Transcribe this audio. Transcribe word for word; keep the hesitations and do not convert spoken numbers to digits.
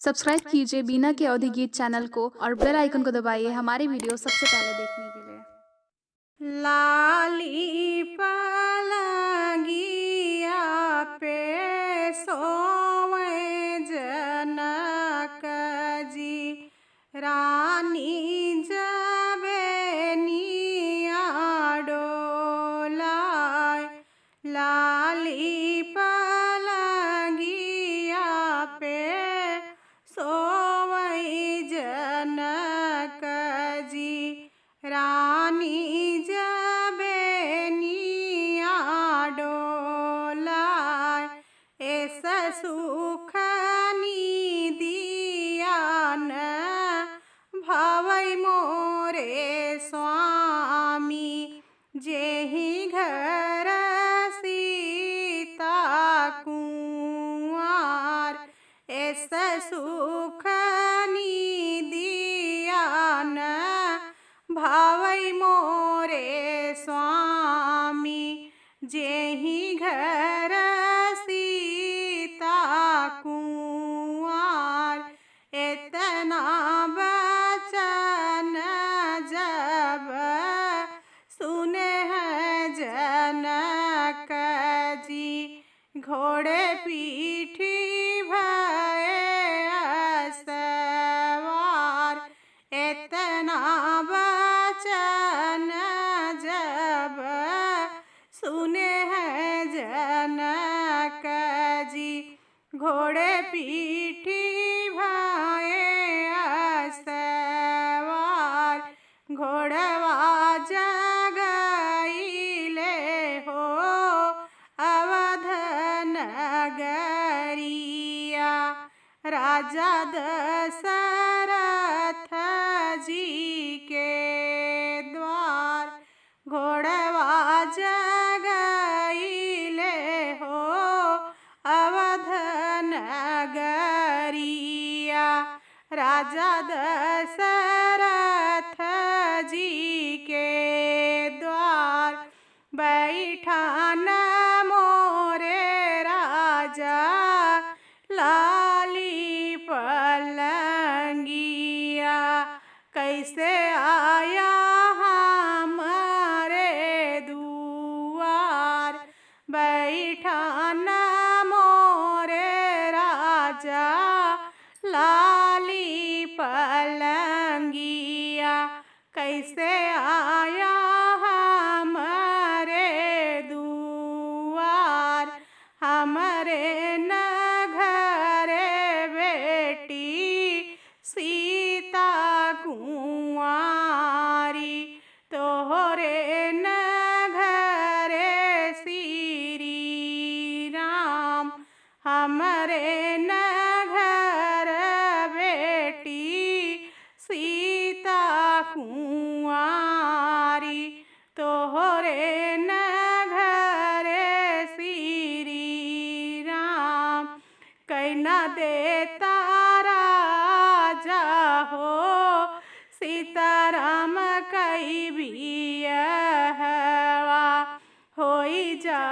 सब्सक्राइब कीजिए बीना के अवधी गीत चैनल को और बेल आइकन को दबाइए हमारी वीडियो सबसे पहले देखने के लिए। लाली पलंगिया पे सोवे जनक जी, रानी जबेनिया डोलाए। लाली पलंगिया पे सोवई जनक जी, रानी जबेनिया डोलाए। एस सुख नीदिया न भवई मोरे स्वामी, जेहि घर सीता कुंवार। एस सुख नीदिया न भवई मोरे स्वामी, जेहि घर सीता कुंवार। एतना बचन जब सुने हैं जनक जी, घोड़े पीठी भए सवार। एतना बचन जब सुने हैं जनक जी, घोड़े पीठी भए सवार। घोड़वा जगइले हो अवध नगरिया, राजा दशरथ जी के द्वार। घोड़वा जगइले हो अवध नगरिया, राजा दशरथ जी के द्वार। बैठा न मोरे राजा लाली पलंगिया, कैसे आया हमरे दुआर। बैठा न मोरे राजा लाली पलंगिया, कैसे आया हमरे दुआर। हमरे न घरे बेटी सीता कुंवारी, तोहरे न घरे श्री राम। हमरे न घर बेटी सीता कुंवारी, तोहरे न घरे श्री राम। कैना देता राजा हो सीताराम कई बियहवा, होई जा